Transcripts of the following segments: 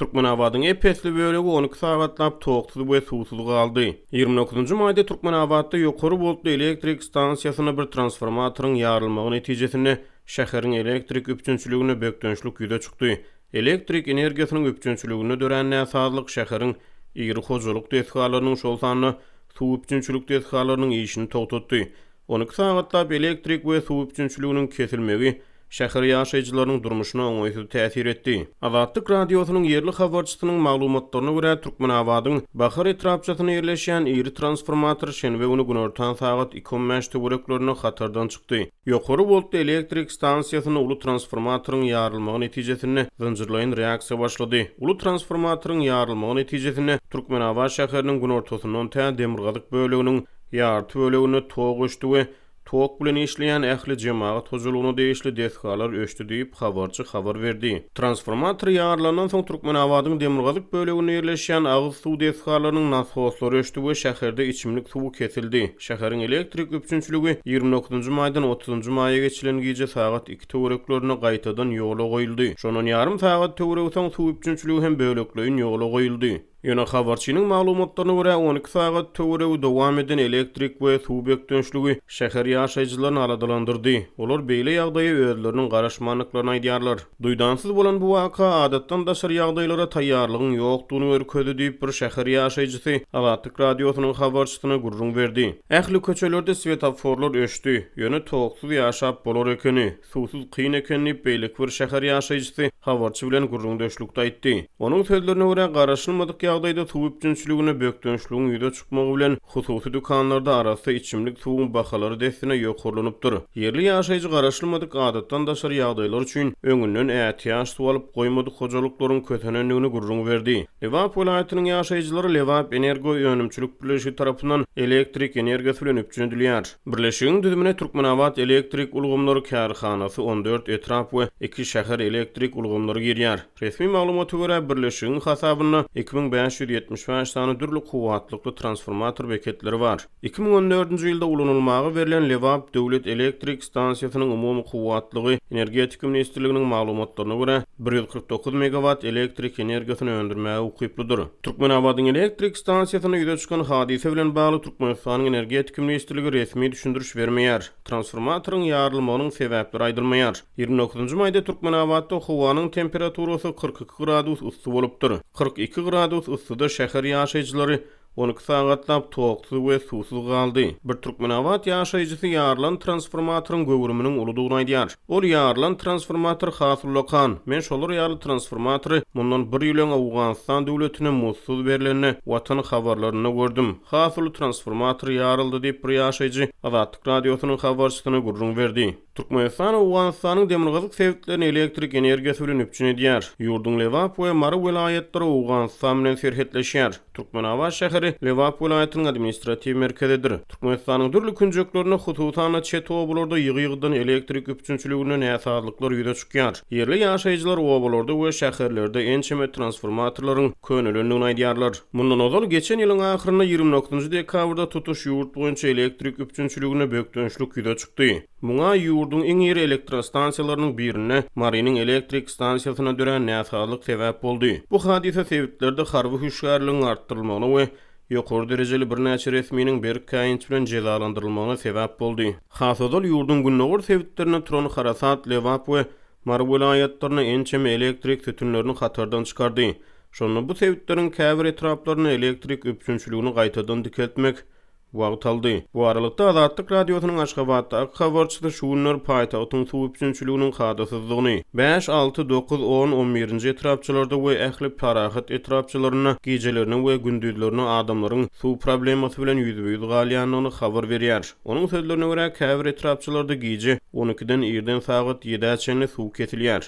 Türkmenabadyň ep-esli bölegi 12 sagatlap toksuz we suwsuz galdy. 29-njy maýda Türkmenabatda ýokary woltly elektrik stansiýasynda bir transformatoryň ýarylmagy netijesinde şäheriň elektrik üpjünçiliginde bökdençlik ýüze çykdy. Elektrik energiýasynyň üpjünçiliginde dörän näsazlyk şäheriň iri hojalyk desgalarynyň, şol sanda suw üpjünçilik desgalarynyň işini togtatdy. 12 sagatlap elektrik we suw üpjünçiliginiň kesilmegi şäher ýaşaýjylarynyň durmuşyna oňaýsyz täsir etdi. Azatlyk Radiosynyň ýerli habarçysynyň maglumatlaryna görä, Türkmenabadyň Bahar etrapçasynda ýerleşýän iri transformator şenbe güni günortan sagat iki on bäş töwereklerinde hatardan çykdy. Ýokary woltly elektrik stansiýasynda uly transformatoryň ýarylmagy netijesinde zynjyrlaýyn reaksiýa başlady. Uly transformatoryň ýarylmagy netijesinde Türkmenabat şäheriniň günortasyndan tä demirgazyk böleginiň ýarty böleginde tok öçdi we tok bilen işleýän ähli jemagat hojalygyna degişli desgalar öçdi diýip, habarçy habar berdi. Transformator ýarylandan soň Türkmenabadyň demirgazyk böleginde ýerleşýän agyz suw desgalarynyň nasoslary öçdi we şäherde içimlik suwy kesildi. Şäheriň elektrik üpjünçiligi 29-njy maýdan otuzynjy maýa geçilen gije sagat iki töwereklerinde gaýtadan ýola goýuldy. Şondan ýarym sagat töweregi soň suw üpjünçiligi hem bölekleýin ýola goýuldy. Ýöne habarçynyň maglumatlaryna görä, 12 sagat töweregi dowam eden elektrik we suw bökdençligi şäher ýaşaýjylaryny aladalandyrdy. Olar beýle ýagdaýa özleriniň garaşmandyklaryny aýdýarlar. Duýdansyz bolan bu waka adatdan daşary ýagdaýlara taýýarlygyň ýokdugyny görkezdi diýip, bir şäher ýaşaýjysy Azatlyk Radiosynyň habarçysyna gürrüň berdi. Ähli köçelerde swetoforlar öçdi. Ýöne toksuz ýaşap bolar ekeni. Suwsuz kyn eken diýip, beýleki bir şäher ýaşaýjysy habarçy bilen gürrüňdeşlikde aýtdy. Onuň sözlerine görä, garaşylmadyk ýagdaýda suw üpjünçiliginde bökdençligiň ýüze çykmagy bilen, hususy dükanlarda arassa içimlik suwuň bahalary dessine ýokarlanypdyr. Ýerli ýaşaýjy garaşylmadyk adatdan daşary ýagdaýlar üçin öňünden ätiýaç suw alyp goýmadyk hojalyklaryň kösenendigini gürrüň berdi. Lebap welaýatynyň ýaşaýjylary Lebap energo önümçilik birleşigi tarapyndan elektrik energiýasy bilen üpjün edilýär. Birleşigiň düzümine Türkmenabat elektrik ulgamlary kärhanasy, 14 etrap we iki şäher elektrik ulgamlary girýär. Resmi maglumata görä, birleşigiň hasabynda 2575 sany dürli kuwwatlykly transformator beketleri bar. 2014-nji ýylda ulanylmaga berlen Lebap döwlet elektrik stansiýasynyň umumy kuwwatlygy, Energetika ministrliginiň maglumatlaryna görä, 149 megawat elektrik energiýasyny öndürmäge ukyplydyr. Türkmenabadyň elektrik stansiýasynda ýüze çykan hadysa bilen bagly Türkmenistanyň Energetika ministrligi resmi düşündiriş bermeýär. Transformatoryň ýarylmagynyň sebäpleri aýdylmaýar. 29-njy maýda Türkmenabatda howanyň temperaturasy 42 gradus yssy bolupdyr. 42 gradus yssyda şäher ýaşaýjylary 12 sagatlap toksuz we suwsuz galdy. Bir türkmenabat ýaşaýjysy ýarylan transformatoryň göwrüminiň uludygyny aýdýar. Ol ýarylan transformator has ullakan. Men şolar ýaly transformatory mundan bir ýyl öň Owganystan döwletine muzdsuz berlende Watan habarlarynda gördüm. Has uly transformator ýaryldy diýip, bir ýaşaýjy Azatlyk Radiosynyň habarçysyna gürrüň berdi. Türkmenistan Owganystanyň demirgazyk sebitlerini elektrik energiýasy bilen üpjün edýär. Ýurduň Lebap we Mary welaýatlary Owganystan bilen serhetleşýär. Türkmenabat şäheri Lebap welaýatynyň administratiw merkezidir. Türkmenistanyň dürli künjeklerinde, hususan-da, çet obalarda ýygy-ýygydan elektrik üpjünçiliginde näsazlyklar ýüze çykýar. Ýerli ýaşaýjylar obalarda we şäherlerde ençeme transformatorlaryň könelendigini aýdýarlar. Mundan ozal, geçen ýylyň ahyrynda, 29 dekabrda tutuş ýurt boýunça elektrik üpjünçiliginde bökdençlik ýüze çykdy. Muňa ýurduň iň iri elektrostansiýalarynyň birinde, Marynyň elektrik stansiýasynda dörän näsazlyk sebäp boldy. Bu hadysa sebitlerde harby hüşgärligiň artdyrylmagyna we ýokary derejeli birnäçe resminiň berk käýinç bilen jezalandyrylmagyna sebäp boldy. Has ozal ýurduň gündogar sebitlerinde turan harasat Lebap we Mary welaýatlarynda ençeme elektrik sütünlerini hatardan çykardy. Şonda bu sebitleriň käbir etraplarynda elektrik üpjünçiligini gaýtadan dikeltmek wagt aldy. Bu aralykda, Azatlyk Radiosynyň Aşgabatdaky habarçysy şu günler paýtagtyň suw üpjünçiliginiň kadasyzdygyny, bäş, alty, dokuz, on, on birinji etrapçalarda we ähli Parahat etrapçalarynda gijelerine we gündizlerine adamlaryň suw problemasy bilen ýüzbe-ýüz galýandygyny habar berýär. Onuň sözlerine görä, käbir etrapçalarda gije on ikiden irden sagat ýedä çenli suw kesilýär.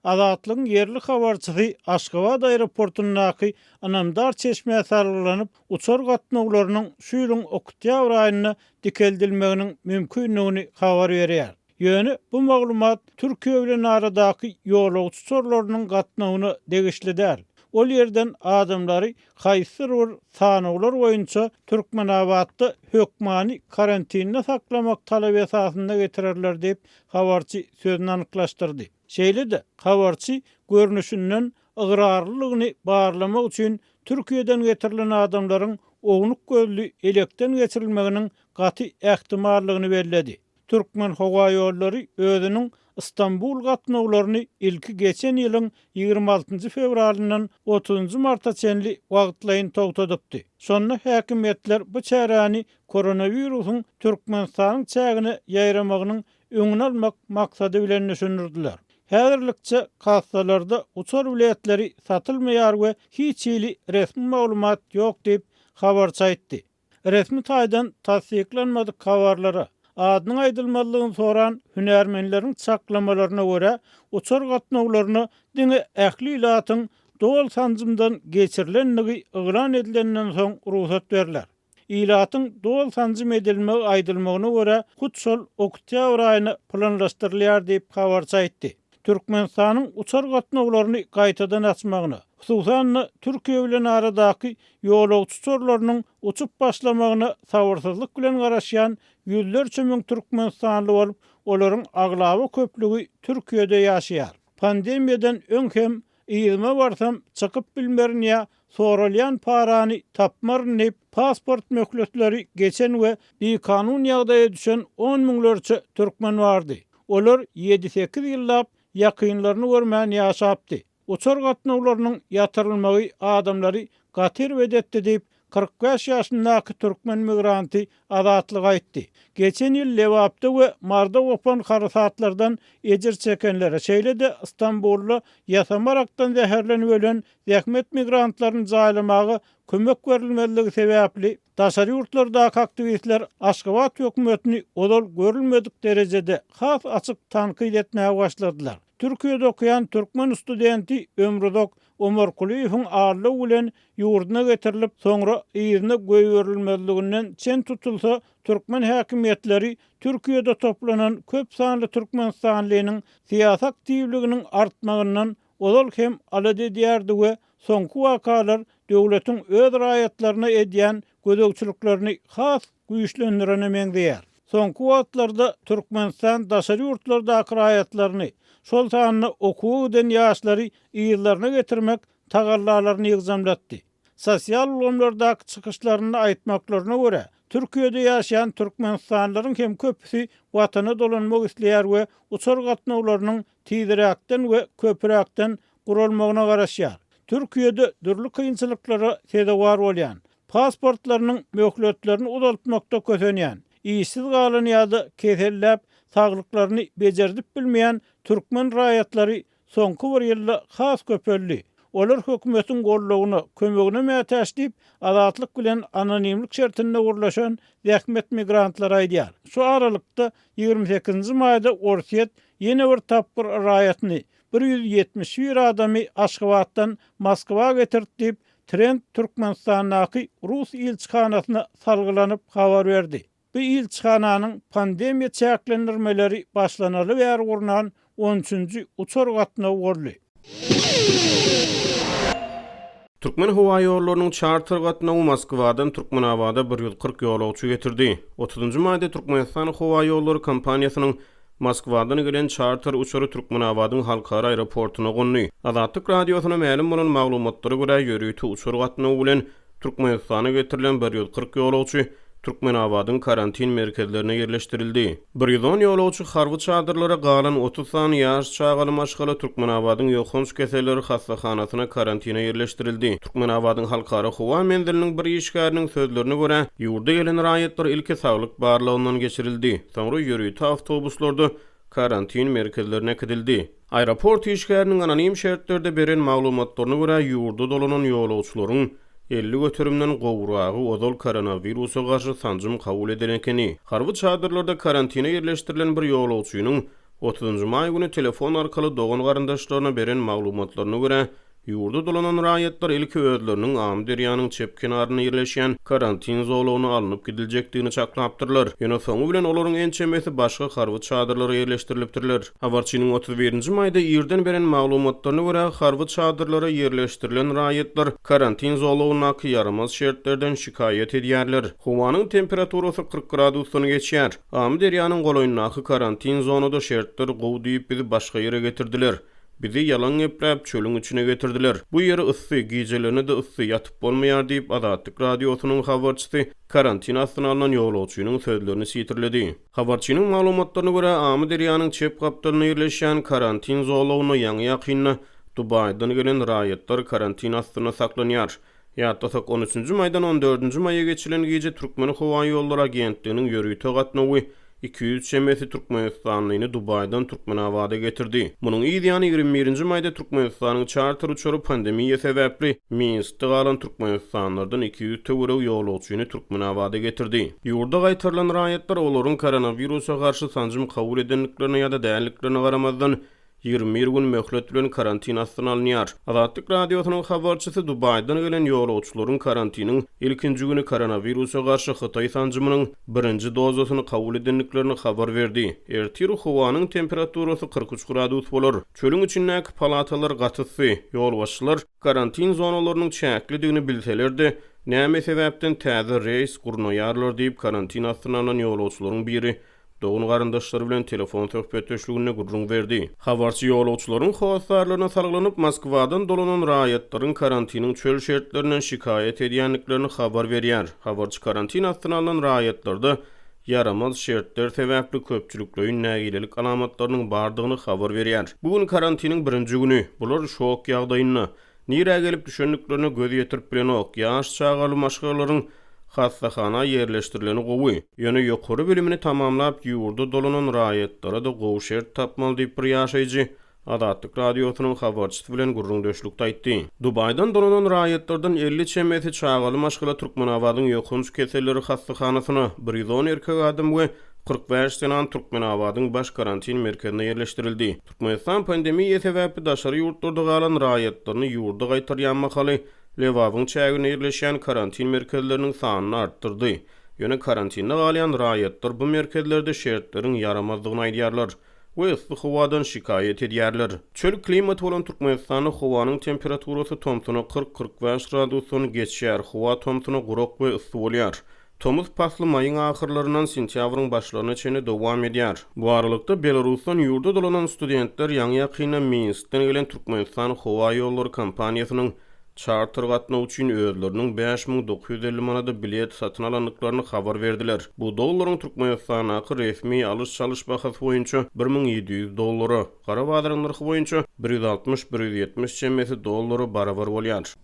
Azatlygyň ýerli habarçysy Aşgabat aeroportundaky ynamdar çeşmä salgylanyp, uçar gatnawlarynyň şu ýylyň oktýabr aýynda dikeldilmeginiň mümkindigini habar berýär. Ýöne bu maglumat Türkiýe bilen aradaky ýolagçy uçarlarynyň gatnawyna degişli däl. Ol ýerden adamlary haýsydyr bir sanawlar boýunça Türkmenabatda hökmany karantinde saklamak talaby esasynda getirerler diýip, habarçy sözüni anyklaşdyrdy. Şeýle-de, habarçy görnüşinden ygrarlylygyny barlamak üçin Türkiýeden getirilen adamlaryň ownuk gözli elekden geçirilmeginiň gaty ähtimallygyny belledi. Türkmenhowaýollary özüniň Stambul gatnawlaryny ilki geçen ýylyň 26-njy fewralyndan otuzynjy marta çenli wagtlaýyn togtadypdy. Şonda häkimiýetler bu çäräni koronawirusyň Türkmenistanyň çägine ýaýramagynyň öňüni almak maksady bilen düşündirdiler. Häzirlikçe kassalarda uçar biletleri satylmaýar we hiç hili resmi maglumat ýok diýip, habarçy aýtdy. Resmi taýdan tassyklanmadyk habarlara, adynyň aýdylmazlygyny soran hünärmenleriň çaklamalaryna görä, uçar gatnawlaryna diňe ähli ilatyň doly sanjymdan geçirilendigi yglan edilenden soň rugsat berler. Ilatyň doly sanjym edilmegi aýdylmagyna görä, hut şol oktýabr aýyna planlaşdyrylýar diýip, habarçy aýtdy. Türkmenistanyň uçar gatnawlaryny gaýtadan açmagyna, hususan-da, Türkiýe bilen aradaky ýolagçy uçarlarynyň uçup başlamagyna sabyrsyzlyk bilen garaşýan ýüzlerçe müň türkmenistanly bolup, olaryň aglaba köplügi Türkiýede ýaşaýar. Pandemiýadan öň hem Yzyma barsam, çykyp bilmerin ýa soralýan parany tapmaryn diýip, pasport möhletleri geçen we bikanun ýagdaýa düşen on müňlerçe türkmen bardy. Olar ýedi-sekiz ýyllap ýakynlaryny görmän ýaşapdy. Uçar gatnawlarynyň ýatyrylmagy adamlary gaty erbet etdi diýip, 45 ýaşyndaky türkmen migranty Azatlyga aýtdy. Geçen ýyl Lebapda we Marda gopan harasatlardan ejir çekenlere, şeýle-de Stambulda ýasama arakdan zäherlenip ölen zähmet migrantlaryny jaýlamaga kömek berilmezligi sebäpli, daşary ýurtlardaky aktiwistler Aşgabat hökümetini ozal görülmedik derejede has açyk tankyt etmäge başladylar. Türkiýede okaýan türkmen studenti Ömruzak Omarkulyýewiň aldaw bilen ýurduna getirilip, soňra yzyna goýberilmezliginden çen tutulsa, türkmen häkimiýetleri Türkiýede toplanan köp sanly türkmenistanlynyň syýasy aktiwliginiň artmagyndan ozal hem alada edýärdi we soňky wakalar döwletiň öz raýatlaryna edýän gözegçiliklerini has güýçlendirene meňzeýär. Soňky wagtlarda Türkmenistan daşary ýurtlardaky raýatlaryny, şol sanda okuwa giden ýaşlary yzlaryna getirmek tagallalaryny ýygjamlatdy. Sosial ulgamlardaky çykyşlarynda aýtmaklaryna görä, Türkiýede ýaşaýan türkmenistanlylaryň hem köpüsi watana dolanmak isleýär we uçar gatnawlarynyň tizräkden we köpräkden guralmagyna garaşýar. Türkiýede dürli kynçylyklara sezewar bolýan, pasportlarynyň möhletlerini uzaltmakda kösenýän, işsiz galan ýa-da keselläp saglyklaryny bejerdip bilmeýän türkmen raýatlary soňky bir ýylda has köpeldi. Olar hökümetiň goldawyna, kömegine mätäç diýip, Azatlyk bilen anonimlik şertinde gürleşen zähmet migrantlary aýdýar. Şu aralykda, 28-nji maýda Orsýet ýene bir tapgyr raýatyny, 171 adamy Aşgabatdan Moskwa getirdi diýip, Trend Türkmenistandaky rus ilçihanasyna salgylanyp habar berdi. Bu ilçihananyň pandemiýa çäklendirmeleri başlanaly bäri gurnan on üçünji uçar gatnawy boldy. Türkmenhowaýollarynyň çarter gatnawy Moskwadan Türkmenabada 140 ýolagçy getirdi. Otuzynjy maýda Türkmenistan howaýollary kompaniýasynyň Moskwadan gelen çarter uçary Türkmenabadyň halkara aeroportuna gondy. Azatlyk Radiosyna mälim bolan maglumatlara görä, ýörite uçar gatnawy bilen Türkmenistana getirilen 140 ýolagçy Türkmenabadyň karantin merkezlerine ýerleşdirildi. 110 ýolagçy harby çadyrlara, galan 30 sany ýaş çagaly maşgala Türkmenabadyň ýokanç keselleri hassahanasyna karantine ýerleşdirildi. Türkmenabadyň halkara howa menziliniň bir işgäriniň sözlerine görä, ýurda gelen raýatlar ilki saglyk barlagyndan geçirildi, soňra ýörite awtobuslarda karantin merkezlerine äkidildi. Aeroport işgäriniň anonim şertlerde beren maglumatlaryna görä, ýurda dolanan ýolagçylaryň 50 göterimden gowragy ozal koronawirusa garşy sanjym kabul eden ekeni. Harby çadyrlarda karantine ýerleşdirilen bir ýolagçynyň otuzynjy maý güni telefon arkaly dogan-garyndaşlaryna beren maglumatlaryna görä, Ýurda dolanan raýatlar ilki özleriniň Amyderýanyň çep kenarynda ýerleşýän karantin zolagyna alnyp gidiljekdigini çaklapdyrlar. Ýöne soňy bilen olaryň ençemesi başga harby çadyrlara ýerleşdirilipdirler. Habarçynyň 31 nji maýda irden beren maglumatlaryna görä, harby çadyrlara ýerleşdirilen raýatlar karantin zolagyndaky ýaramaz şertlerden şikaýat edýärler. Howanyň temperaturasy 40 gradusdan geçýär. Amyderýanyň golaýyndaky karantin zonada şertler gowy diýip bizi başga ýere getirdiler. Bizi ýalan gepläp, çölüň içine getirdiler. Bu ýeri yssy, gijelerine-de yssy, ýatyp bolmaýar diýip, Azatlyk Radiosynyň habarçysy karantin astyna alnan ýolagçynyň sözlerini sitirledi. Habarçynyň maglumatlaryna görä, Amyderýanyň çep gapdalynda ýerleşýän karantin zolagynda ýaňy-ýakynda Dubaýdan gelen raýatlar karantin astynda saklanýar. Ýatlasak, on üçünji maýdan on dördünji maýa geçilen gije Türkmenhowaýollary agentliginiň ýörite gatnawy 200 çemesi türkmenistanlyny Dubaýdan Türkmenabada getirdi. Munuň yz ýany ýigrimi birinji maýda Türkmenistanyň çarter uçary pandemiýa sebäpli Minskde galan türkmenistanlylardan 200 töweregi ýolagçyny Türkmenabada getirdi. Ýurda gaýtarylan raýatlar olaryň koronawirusa garşy sanjym kabul edendiklerine ýa-da däldiklerine garamazdan, 21 gün möhlet bilen karantin astyna alynýar. Azatlyk Radiosynyň habarçysy Dubaýdan gelen ýolagçylaryň karantiniň ilkinji güni koronawirusa garşy hytaý sanjymynyň birinji dozasyny kabul edendiklerini habar berdi. Ertir howanyň temperaturasy 43 gradus bolar. Çölüň içindäki palatalar gaty yssy. Ýolbaşçylar karantin zonalarynyň çäklidigini bilseler-de, näme sebäpden täze reýs gurnaýarlar diýip, karantin astyna alnan ýolagçylaryň biri dogan-garyndaşlary bilen telefon söhbetdeşliginde gürrüň berdi. Habarçy ýolagçylaryň hossarlaryna salgylanyp, Moskwadan dolanan raýatlaryň karantiniň çöl şertlerinden şikaýat edýändiklerini habar berýär. Habarçy karantin astyna alnan raýatlarda ýaramaz şertler sebäpli köpçülikleýin nägilelik alamatlarynyň bardygyny habar berýär. Bu gün karantiniň birinji güni. Bular şok ýagdaýynda. Nirä gelip düşendiklerine göz ýetirip bilenok. Ýaş çagaly maşgalalaryň hassahana ýerleşdirileni gowy. Ýöne ýokary bilimini tamamlap ýurda dolanan raýatlara-da gowy şert tapmaly diýip bir ýaşaýjy Azatlyk Radiosynyň habarçysy bilen gürrüňdeşlikde aýtdy. Dubaýdan dolanan raýatlardan 50 çemesi çagaly maşgala Türkmenabadyň ýokanç keselleri hassahanasyna, 110 erkek adam we 45 zenan Türkmenabadyň baş karantin merkezine ýerleşdirildi. Türkmenistan pandemiýa sebäpli daşary ýurtlarda galan raýatlaryny ýurda gaýtarýan mahaly, Lebabyň çäginde ýerleşýän karantin merkezleriniň sanyny artdyrdy. Ýöne karantinde galýan raýatlar bu merkezlerde şertleriň ýaramazdygyny aýdýarlar we yssy howadan şikaýat edýärler. Çöl klimaty bolan Türkmenistanda howanyň temperaturasy tomsuna 40-45 gradusdan geçýär, howa tomsuna gurak we yssy bolýar. Tomus pasly maýyň ahyrlaryndan sentýabryň başlaryna çenli dowam edýär. Bu aralykda, Belarusdan ýurda dolanan studentler ýaňy-ýakynda Minskden gelen Türkmenistan howa ýollary kompaniýasynyň çarter gatnawy üçin özleriniň 5950 manada bilet satyn alandyklaryny habar berdiler. Bu dollaryň Türkmenistandaky resmi alyş-çalyş bahasy boýunça 1700 dollara, gara bazaryň nyrhy boýunça bir ýüz altmyş-bir ýüz ýetmiş çemesi dollara barabar bolýar.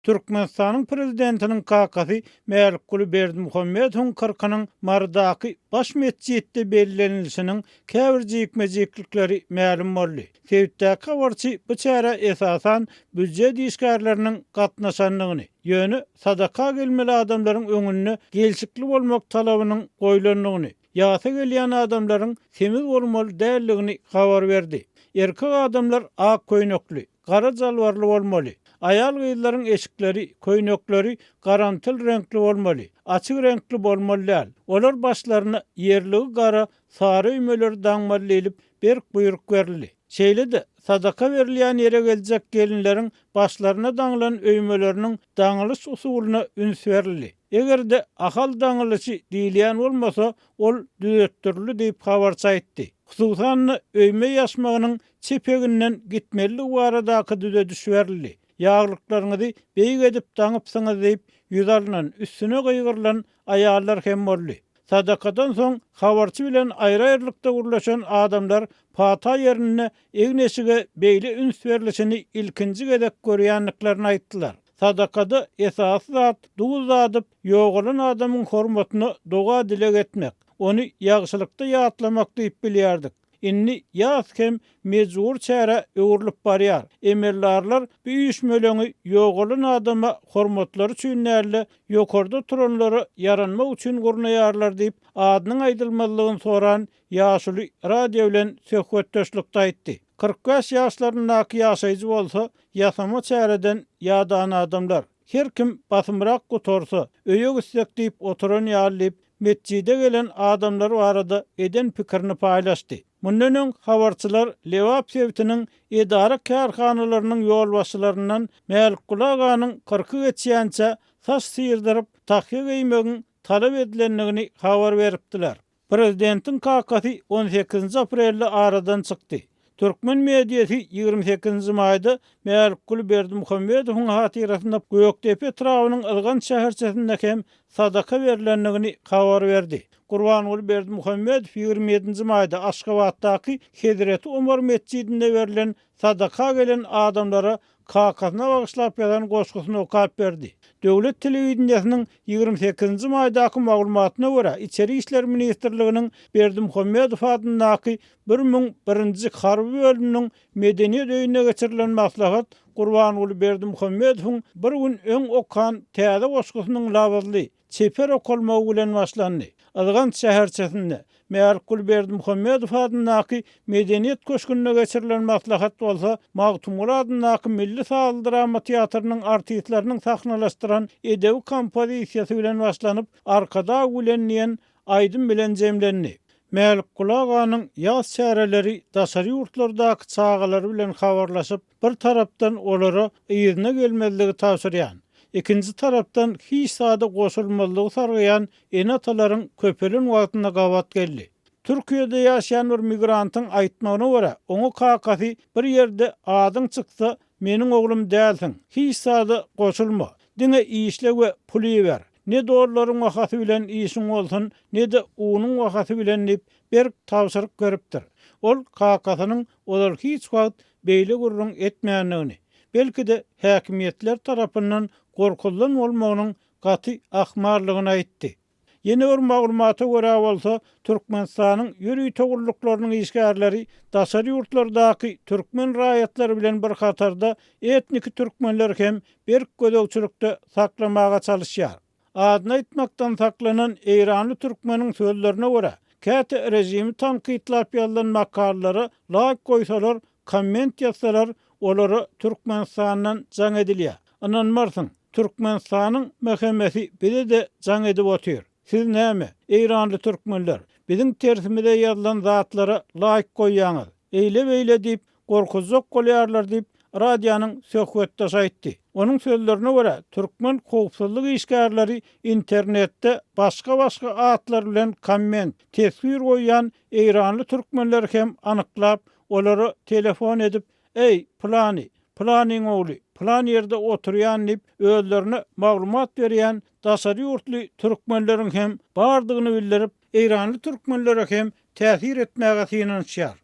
Türkmenistanyň Prezidentiniň kakasy Mälikguly Berdimuhamedowyň kyrkynyň Marydaky Baş metjitde bellenilişiniň käbir jikme-jiklikleri mälim boldy. Sebitdäki habarçy bu çärä esasan býujet işgärleriniň gatnaşandygyny, ýöne sadaka gelmeli adamlaryň öňünde gelşikli bolmak talabynyň goýlandygyny, Ýasa gelýän adamlaryň semiz bolmaly däldigini habar berdi. Erkek adamlar ak köýnekli, gara jalbarly bolmaly. Aýal-gyzlaryň eşikleri, köýnekleri garamtyl reňkli bolmaly, açyk reňkli bolmaly däl. Olar başlaryna ýerligi gara, sary öýmeleri daňmaly diýlip, berk buýruk berildi. Şeýle-de, sadaka berilýän ýere geljek gelinleriň başlaryna daňylan öýmeleriniň daňylyş usulyna üns berildi. Eger-de Ahal daňylyşy diýilýän bolmasa, ol düzetdirildi diýip, habarçy aýtdy. Hususan-da, öýme ýaşmagynyň çep eginden gitmelidigi baradaky düzediş berildi. Ýaglyklaryňyzy beýik edip daňypsyňyz diýip, ýüz alnan, üstüne gygyrylan aýallar hem boldy. Sadakadan soň habarçy bilen aýry-aýrylykda gürleşen adamlar pata ýerinde egin-eşige beýle üns berlişini ilkinji gezek görýändiklerini aýtdylar. Sadakada esasy zat duz dadyp, ýogalan adamyň hormatyna doga-dileg etmek, ony ýagşylykda ýatlamak diýip bilýärdik. Indi ýas hem mejbury çärä öwrülip barýar. Emeldarlar bu üýşmeleňi ýogalan adama hormatlary üçin däl-de, ýokarda turanlara ýaranmak üçin gurnaýarlar diýip, adynyň aýdylmazlygyny soran ýaşuly radio bilen söhbetdeşlikde aýtdy. 45 ýaşlaryndaky ýaşaýjy bolsa, ýasama çäreden ýadan adamlar. Her kim basymrak gutarsa, öýe gitsek diýip oturan ýaly diýip, metjide gelen adamlar barada eden pikirini paýlaşdy. Mundan öň habarçylar Lebap sebitiniň edara-kärhanalarynyň ýolbaşçylaryndan Mälikguly aganyň kyrky geçýänçä saç syrdyryp, tahýa geýmegiň talap edilendigini habar beripdiler. Prezidentiň kakasy on sekizinji aprelde aradan çykdy. Türkmen mediasy 28-nji maýda Mälikguly Berdimuhamedowyň hatyrasyna Gökdepe etrabynyň Yzgant şäherçesinde hem sadaka berlendigini habar berdi. Gurbanguly Berdimuhamedow 27-nji maýda Aşgabatdaky Hezreti Omar metjidinde berlen sadaka gelen adamlara kakasyna bagyşlap ýazan goşgusyny okap berdi. Döwlet telewideniýesiniň 28-nji maýdaky maglumatyna görä, Içeri işler ministrliginiň Berdimuhamedow adyndaky 1001-nji harby bölüminiň Medeniýet öýünde geçirilen maslahat Gurbanguly Berdimuhamedowyň bir gün öň okan täze goşgusynyň labyzly, çeper okalmagy bilen başlandy. Yzgant şäherçesinde, Mälikguly Berdimuhamedow adyndaky Medeniýet köşgünde geçirilen maslahat bolsa Magtymguly adyndaky milli sazly-drama teatrynyň artistleriniň sahnalaşdyran edebi kompozisiýasy bilen başlanyp, Arkadag bilen diýen aýdym bilen jemlendi. Mälikguly aganyň ýas çäreleri daşary ýurtlardaky çagalary bilen habarlaşyp, bir tarapdan olara yzyna gelmezligi tabşyrýan, ikinji tarapdan hiç zada goşulmazlygy sargaýan ene-atalaryň köpelen wagtyna gabat geldi. Türkiýede ýaşaýan bir migrantyň aýtmagyna görä, oňa kakasy bir ýerde adyň çyksa, meniň oglum dälsiň, hiç zada goşulma, diňe işle we pul iber, ne dollaryň bahasy bilen işiň bolsun, ne-de unuň bahasy bilen diýip, berk tabşyryk beripdir. Ol kakasynyň ozal hiç wagt beýle gürrüň etmändigini, belki-de häkimiýetler tarapyndan gorkuzylan bolmagynyň gaty ahmaldygyny aýtdy. Ýene bir maglumata görä bolsa, Türkmenistanyň ýörite gulluklarynyň işgärleri daşary ýurtlardaky türkmen raýatlary bilen bir hatarda etniki türkmenleri hem berk gözegçilikde saklamaga çalyşýar. Adyny aýtmakdan saklanan eýranly türkmeniň sözlerine görä, käte režimi tankytlap ýazylan makalalara laýk goýsalar, komment ýazsalar, olara Türkmenistandan jaň edilýär. Ynanmarsyň, Türkmenistanyň MHM-si bize-de jaň edip otyr. Siz näme, eýranly türkmenler, biziň tersimize ýazylan zatlara laýk goýýaňyz? Eýle-beýle diýip, gorkuzjak bolýarlar diýip, radionyň söhbetdeşi aýtdy. Onuň sözlerine görä, türkmen howpsuzlyk işgärleri internetde başga-başga atlar bilen komment, teswir goýýan eýranly türkmenleri hem anyklap, olara telefon edip, Eý, pylany, pylanyň ogly, pylan ýerde oturýan diýip, özlerine maglumat berýän daşary ýurtly türkmenleriň hem bardygyny bildirip, eýranly türkmenlere hem täsir etmäge synanyşýar.